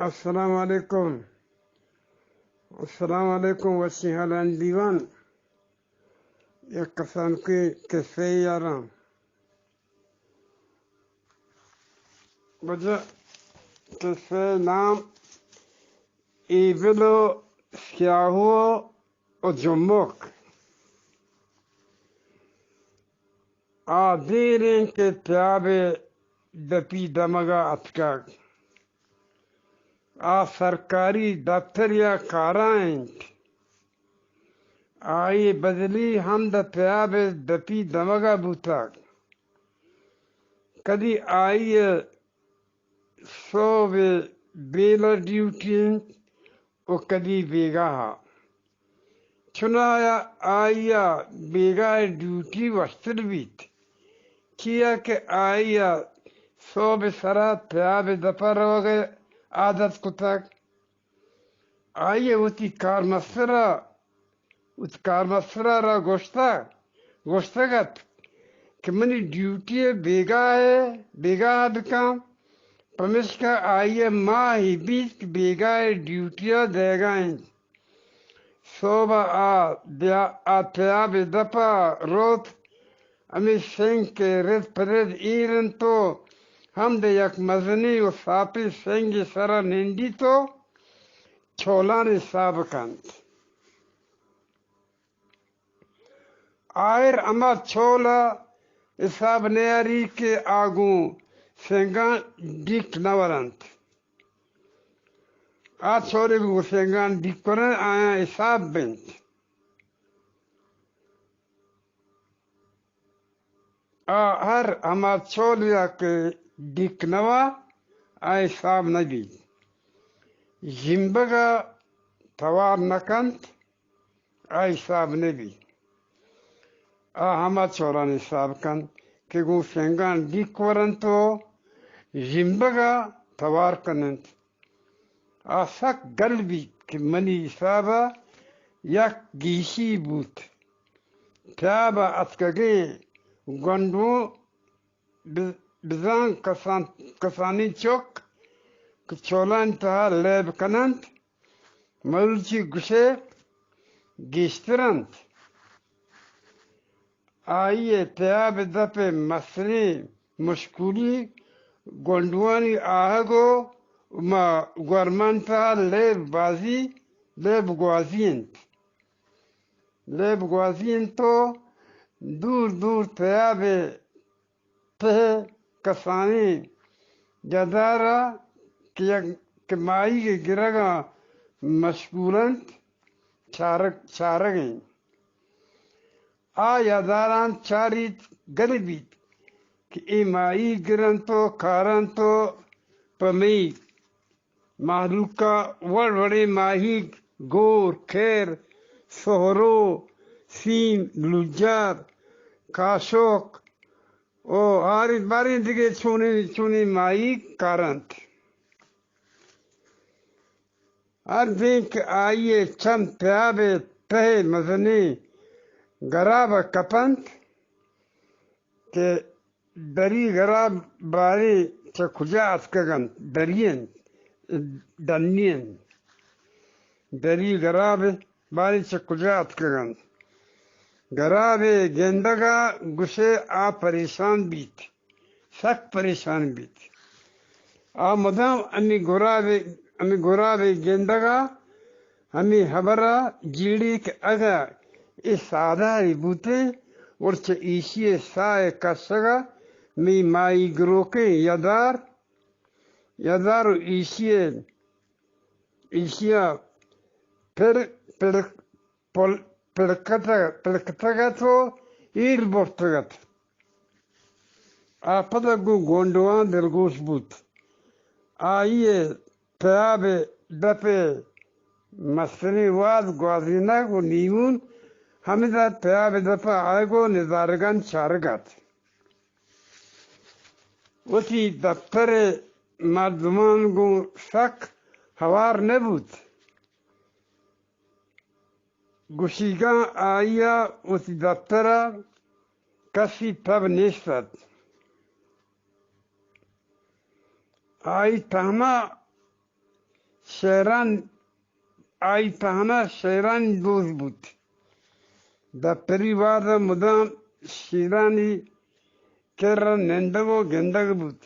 السلام علیکم۔ السلام علیکم، وشیں حالانی دیوان۔ یک کسانکیں کسہ یاراں۔ بجا کسہ نام ایبل و سیاہو و جمک۔ آ دیریں کہ تیاب ءِ دپی دمگ ءَ اتکگ۔ آ سرکاری دپترے ءَ کار ءَ اِنت۔ آئی ءِ بدلی ہم داں تیاب ءِ دپی دمگ ءَ بوتگ۔ کدی آئی ءِ سہب ءِ بیل ءَ ڈیوٹی اِنت ءُ کدی بیگاہ ءَ۔ چوناہا آئی ءَ بیگاہ ءِ ڈیوٹی وشتر بیت، چیا کہ آئی ءَ سہب ءِ سرا تیاب ءِ دپ ءَ روگ ءِ عادت کتگ۔ آئی ءَ وتی کارمستر ءَ، وتی کارمستر ءَ را گوشتگ، گوشتگ اَت کہ منی ڈیوٹی ءَ بیگاہ ءَ، بیگاہ ءَ بکن، پمیشکا آئی ءَ ماہے بیت کہ بیگاہ ءِ ڈیوٹی ءَ دئیگ ءَ اِنت۔ سہب ءَ آ بیا، آ تیاب ءِ دپ ءَ روت، ہمے سنگ کہ رد پہ رد ایر اَنت ءُ ہمد ءَ یک مزنیں ءُ ساپیں سنگے ءِ سرا نندیت ءُ چولانی حساب کنت۔ آہر ہما چول ءَ حساب نیاری کہ آ گوں سنگاں ڈیک نہ ورنت۔ آ چولے گوں سنگاں ڈیک ورنت، آیاں حساب بنت۔ آ ہر ہما چولے ءَ کہ ڈیک نہ وا، آ حساب نہ بیت۔ ژیمبگ ءَ توار نہ کنت، آ حساب نہ بیت۔ آ ہما چولانی حساب کنت کہ گوں سنگاں ڈیک ورنت ءُ ژیمبگ ءَ توار کن اَنت۔ آ سک گل بیت کہ منی حساب ءَ یک گیشی بوت۔ تیاب ءَ اتکگیں گونڈو بز-، بزاں کسان-، کسانیں چک کہ چولانی تہا لیب کن اَنت، مروچی گوش ئے گیشتر اَنت۔ آئی ءِ تیاب ءِ دپ ءِ مستریں مشکولی گونڈوانی آہگ ءُ ماں گورمانی تہا لیب بازی، لیب گوازی اِنت۔ لیب گوازی اِنت ءُ دور دور تیاب ءِ تہ ءَ کسانیں یدار ءَ کہ یک، کہ ماہیگ ءِ گرگ ءَ مشغول اَنت، چارگ، چارگ ءَ اِنت۔ آ یداراں چاریت، گل بیت کہ اے ماہیگ گر اَنت ءُ کار اَنت ءُ پہ مئے مہلوک ءَ وڑ وڑیں ماہیگ، گور، کر، سہرو، سیم، لوجار، کاشوک ءُ آریں باریں دگہ چونیں چونیں ماہیگ کار اَنت۔ ہر دیم کہ آئی ءِ چم تیاب ءِ تہ ءَ مزنیں گراب ءَ کپ اَنت کہ دری گراب باریں چہ کجا اتکگ اَنت؟ دری اِنت، ڈنی اِنت۔ دری گراب باریں چہ کجا اتکگ اَنت؟ گراب ءِ گندگ ءَ گوش ئے آ پریشان بیت، سک پریشان بیت۔ آ مدام ہمے گراب ءِ، ہمے گراب ءِ گندگ ءَ ہمے ہبر ءَ جیڑی کہ اگاں اے ساہدارے بوتیں، گڑا چہ ایشی ءِ ساہ ءِ کشگ ءَ مئے ماہیگ گروکیں یدار، یدار ءُ ایشی ءِ، ایشی ءَ پڑ، پڑ، پل، پڑکتگ، پڑکتگ اَت ءُ ایر برتگ اَت۔ آ پدا گوں گونڈواں دلگوش بوت۔ آئی ءِ تیاب ءِ دپ ءِ مستریں واد گوازینگ ءُ نیمون ہمدا تیاب ءِ دپ ءَ آیگ ءُ نظارگاں چارگ اَت۔ وتی دپتر ءِ مردماں گوں سک ہوار نہ بوت۔ گوشیگاں آئی ءَ وتی دپتر ءَ کسی تب نیست اَت۔ آئی تہنا شعران آئی تہنا شعرانی دوست بوت۔ دپتری وہد ءَ مدام شیرانی کر ءَ نندگ ءُ گندگ بوت۔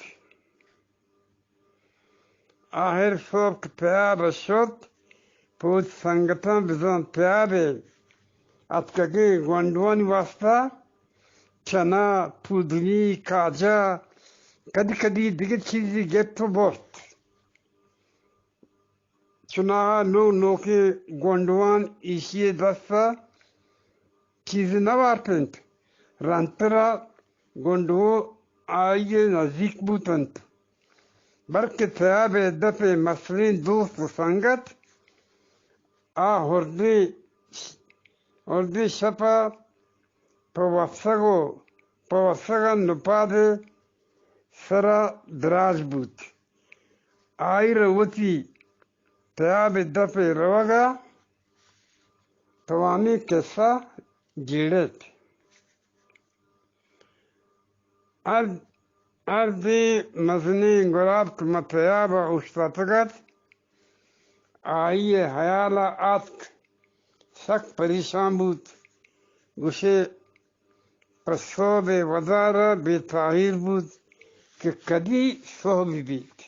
آہر سہب کہ تیاب ءَ شت، پہ وتی سنگتاں بزاں تیاب ءِ اتکگیں گونڈوانی واستا چنا، پودنی، کاجا، کدی کدی دگہ چیزے گپت ءُ برت۔ چوناہا نوک نوکیں گونڈوان ایشی ءِ دست ءَ چیزے نہ وارت انت۔ رندتر ءَ گونڈو آئی ءِ نزیک بوت انت، بلکہ تیاب ءِ دپ ءِ مستریں دوست ءُ سنگت آ ہردیں، ہردیں شپ ءَ پہ وپسگ ءُ پہ وپسگ ءَ نپاد ءِ سر ءَ دراج بوت۔ آئی را وتی تیاب ءِ دپ ءِ روگ ءَ توامیں کسہ جیڑت۔ ہر، ہردیں مزنیں گراب کہ ماں تیاب ءَ اوشتاتگ ات، آئی ءِ ہیال ءَ آتک، سک پریشان بوت، گوشے، پہ سہب ءِ ودار ءَ بے تاہیر بوت کہ کدی سہب بیت۔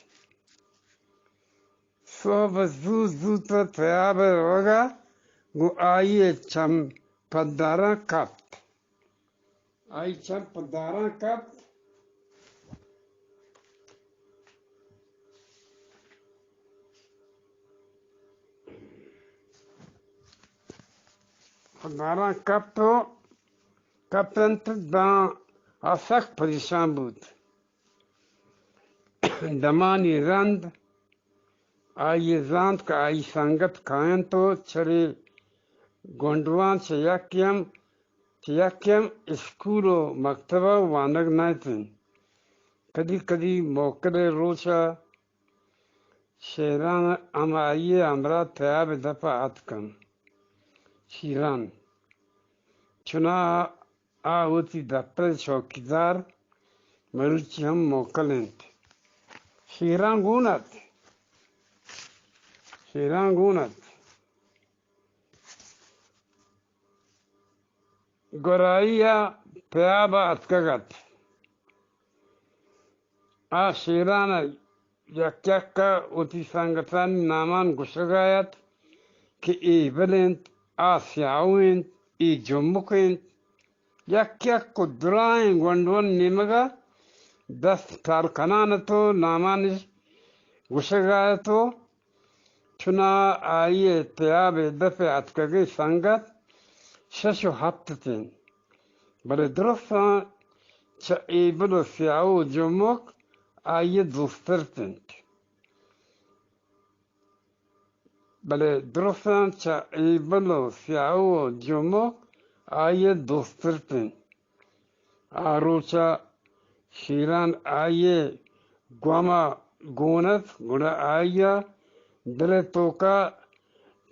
سہب ءَ زوت زوت ءَ تیاب ءِ روگ ءَ گوں آئی ءِ چم پداراں کپت۔ آئی چم پداراں کپت۔ پداراں کپت ءُ کپت انت، داں آ سک پریشان بوت۔ دمانی رند آئی ءَ زانت کہ آئی سنگت کاینت ءُ چرے گونڈوان چہ یکے ہم، چہ یکے ہم اسکول ءُ مکتب ءَ وانگ نہ ات انت۔ کدی کدی موکل ءِ روچ ءَ شیران ہم آئی ءِ ہمراہ تیاب ءِ دپ ءَ اتک انت۔ شیران چناہا آ وتی دپتر ءِ چوکیدار مروچی ہم موکل انت۔ شیران گون ات۔ شیران گون ات۔ گورائی ءَ تیاب ءَ اتکگ ات۔ آ شیران ءَ یک یک ءَ وتی سنگتانی نامان گوشگ ءَ ات کہ اے بل انت، آ سیاہو انت، اے جمک انت۔ یک یک ءُ دراہیں گونڈوانی نیمگ ءَ دست ٹال کنان ات ءُ نامانش گوشگ ءَ ات ءُ چناہا آئی ءِ تیاب ءِ دپ ءَ اتکگیں سنگت شش ءُ ہپت ات انت، بلے درستاں چہ اے بل ءُ سیاہو ءُ جمک آئی ءِ دوستر ات انت۔ بلے درستاں چہ اے بل ءُ سیاہو ءُ جمک آئی ءِ دوستر ات انت۔ آ روچ ءَ شیران آئی ءِ گوما گون ات، گڑا آئی ءَ دل ءِ توک ءَ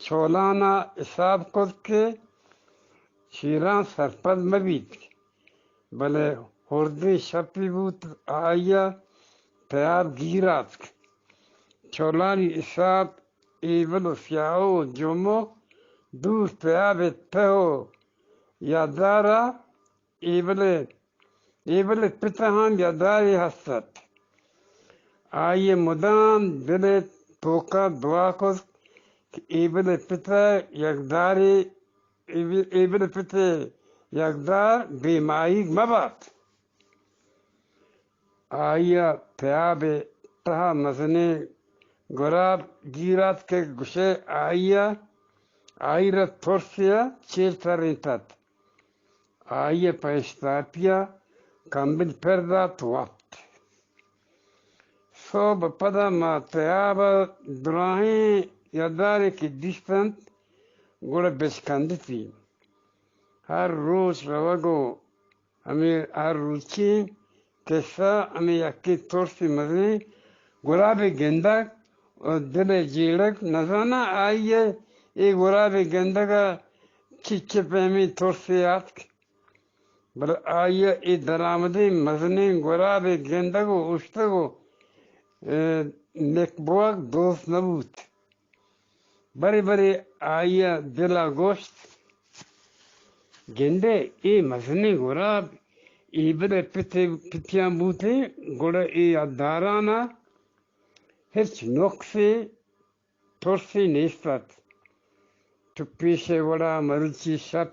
چولان ءَ حساب کت کہ شیران سرپد مہ بیت، بلے ہردیں شپے بوت، آئی ءَ تیاب گیر آتک۔ چولانی حساب اے بل ءُ سیاہو ءُ جمک دور تیاب ءِ تہ ءُ یادار ءَ اے بل ءِ، اے بل ءِ پت ءَ ہم یادارے ہست ات۔ آئی ءَ مدام دل ءِ توک ءَ دعا کت کہ اے بل ءِ پت ءِ یکدارے، اے بل، اے بل ءِ پت ءِ یکدار بے ماہیگ مہ بات۔ آئی ءَ تیاب ءِ تہ ءَ مزنیں گراب گیر آتک کہ گوشئے آئی ءَ، آئی را ترسے ءَ چیر ترینت ات۔ آئی ءَ پہ اشتاپی ءَ کمبل پر دات ءُ وپت۔ سہب ءَ پدا ماں تیاب ءَ دراہیں یدارے کہ دیست انت، گڑا بچکندتی۔ ہر روچ روگ ءُ ہمے ہر روچی کسہ ہمے یکیں ترسے مزنیں گرابے گندگ ءُ دل ءِ جیڑگ، نزاناں آئی ءَ اے گرابے گندگ ءَ چچ پیمیں ترسے آتک، بلے آئی ءَ اے درآمدیں مزنیں گرابے گندگ ءُ اوشتگ ءُ، اے، نک بوگ دوست نہ بوت۔ برے برے آئی ءَ دل ءَ گوشت، گندئے اے مزنیں گراب ایبل ءِ پت ءِ پتیاں بوتیں، گڑا اے یاداراں ءَ ہچ نقصے ترسے نیست اَت۔ چو پیش ءِ وڑا مرچی شپ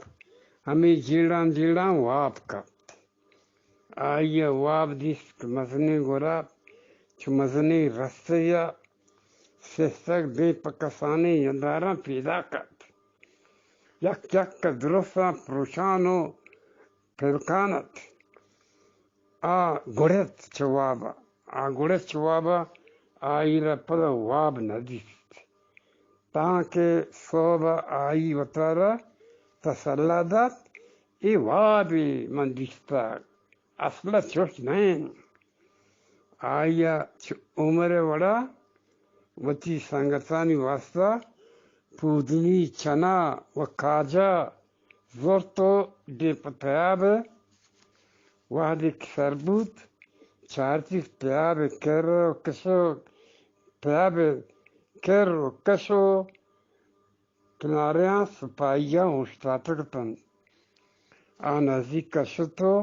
ہمے جیڑاں جیڑاں واب کپت۔ آئی ءَ واب دیست کہ مزنیں گراب چو مزنیں رسترے ءَ سستگ بے پہ کسانیں یاداراں پیداک اَت۔ یک یک ءَ درستاں پروشان ءُ پلکان اَت۔ آ گڑت چہ واب ءَ، آ گڑت چہ واب ءَ، آئی را پدا واب نہ دیست۔ تانکہ سہب ءَ آئی وتارا تسلا دات، اے وابے من دیستگ، اصل ءَ چوش نہ اِنت۔ آئی ءَ چہ عمر ءِ وڑا وتی سنگتانی واستا پودنی، چنا ءُ کاجا زرت ءُ ڈیپ ءِ تیاب ءَ وہدے کہ سر بوت، چارتی کہ تیاب ءِ کر ءُ کش ءُ، تیاب ءِ کر ءُ کش ءُ کناریاں سپاہیگاں اوشتاتگ اَت اَنت۔ آ نزیک ءَ شت ءُ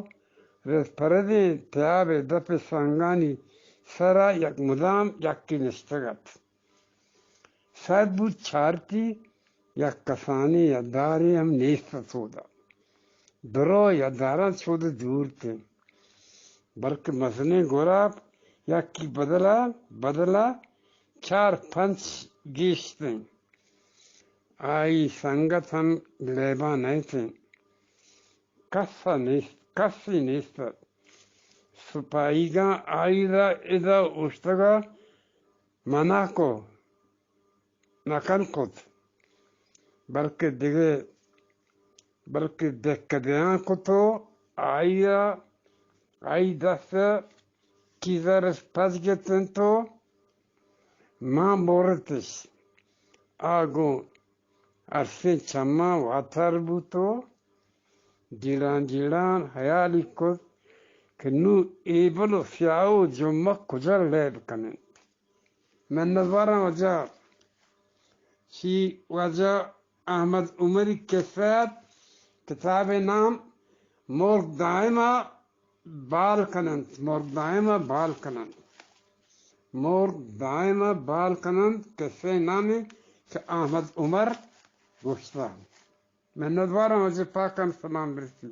رد پردیں تیاب ءِ دپ ءِ سنگانی سرا یک مدام یکے نشتگ اَت۔ سر بوت چارتی یک کسانیں یادارے ہم نیست اَت اودا۔ درو یاداراں چود دور اَت، بلکہ مزنیں گراب یکی بدلا بدلا چار پنچ گیشت اَنت۔ آئی سنگت ہم لیباں نہ اَت اَنت۔ کس ءَ نیست، کسی نیست اَت۔ سپاہیگاں آئی را ادا اوشتگ ءَ منع کو، نکن کت، بلکہ دگہ، بلکہ دکہ دیان کت ءُ آئی ءَ، آئی دست ءَ چیزارش پچ گپت اَنت ءُ مان برتش۔ آ گوں ارسیں چماں واتر بوت ءُ جیڑان جیڑان ہیالی کت کہ نوں ایبل ءُ سیاہ ءُ جمک کجا لیب کن اَنت۔ منتواراں واجہ، شی واجہ احمد عمری کسہ اَت، کتاب ءِ نام مرگ دائم ءَ بال کن اَنت، مرگ دائم ءَ بال کن اَنت، مرگ دائم ءَ بال کن اَنت، کسہ ءِ نام اِنت کہ احمد عمر گوشتہ۔ منتواراں واجہ، پاکان سلام برسی۔